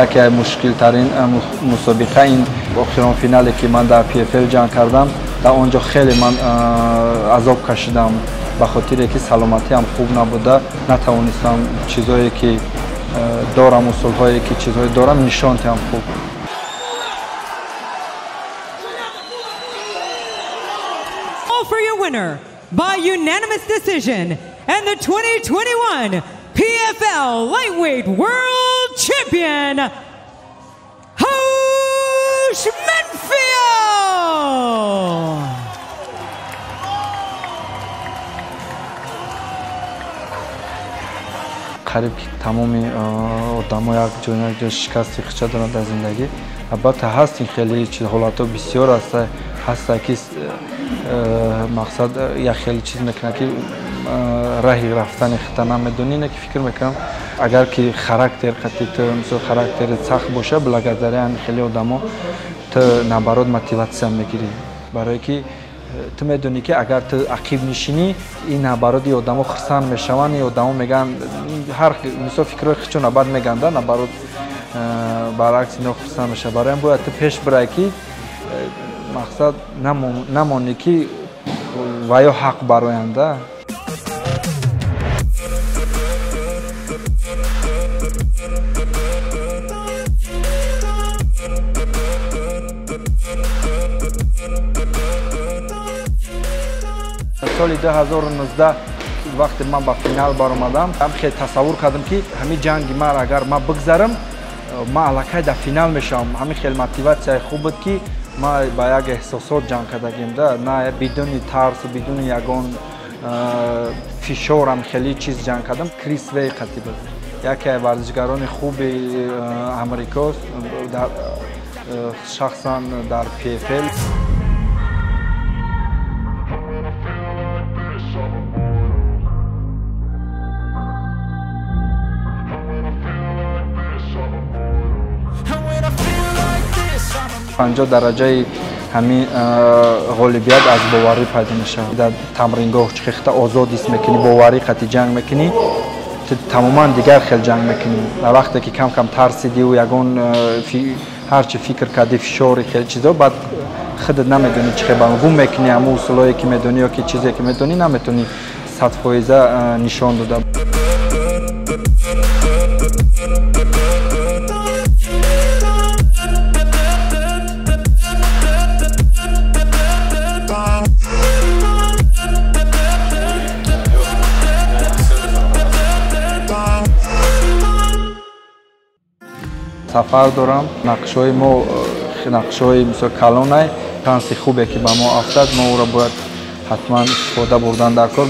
Яке аз мушкилтарин мусобиқа ин охирон финале, ки ман дар PFL ҷанг кардам. Дар он ҷо хеле ман азоб кашидам, ба хотире ки саломатиам хуб набуда, натавонистам чизое ки дорам, усулҳое ки чизҳое дорам, нишон диҳам хуб. For your winner by unanimous decision and the 2021 PFL Lightweight World Champion, Raush Manfio! Қариб ки тамоми одамо як ҷо як ҷо шикасти хича доранд дар зиндагӣ. Албатта, ҳаст ин хеле ҳолатҳо, бисёр аст, ҳаста ки мақсад як хеле чиз мекунад, ки раҳи рафтани хита намедонӣ. Не ки фикр мекунам, агар ки характер қати ту, мисол, характери сахт боша, благодаря ҳами хеле одамо ту наоборот мотиватсия мегирӣ, барое ки ту медонӣ, ки агар ту ақиб нишинӣ, ин наоборот и одамо хурсанд мешаванд, и одамо мегӯянд ҳар мисол фикрҳои хичона баъд мегӯянд да, наоборот, баръакс ино хурсанд мешавад. Барои ҳам бояд ту пеш бирай, ки мақсад намонӣ, ки ва ё ҳақ бароянда. Соли 2019 вақте ман ба финал баромадам, ҳам хеле тасаввур кардам, ки ҳамин ҷанги ман агар ман бигзарам, ман аллакай дар финал мешавам. Ҳамин хеле мотиватсияи хуб буд, ки ман ба як эҳсосот ҷанг кардагим да, на бидуни тарсу бидуни ягон фишорам хеле чиз ҷанг кардам. Крис Вей қатӣ буд, яке аз варзишгарони хуби амрикост, шахсан дар PFL. 50 дараҷаи ҳамин ғолибият аз боварӣ пайдо мешавад. Дар тамрингоҳ чӣ хехта озод ҳис мекунӣ, боварӣ қати ҷанг мекунӣ, ту тамоман дигар хел ҷанг мекунӣ. Дар вақте ки кам кам тарсидиву ягон ҳарчи фикр кардӣ, фишори хел чизо, баъд худат намедонӣ чӣ хел гум мекунӣ ҳамун усулҳое ки медонӣ ё ки чизе ки медонӣ, наметавонӣ 100% нишон дода. Сафар дорам, нақшҳои мо нақшҳои мисол калонай. Шанси хубе ки ба мо афтад, мо ӯро бояд ҳатман истифода бурдан дар кор.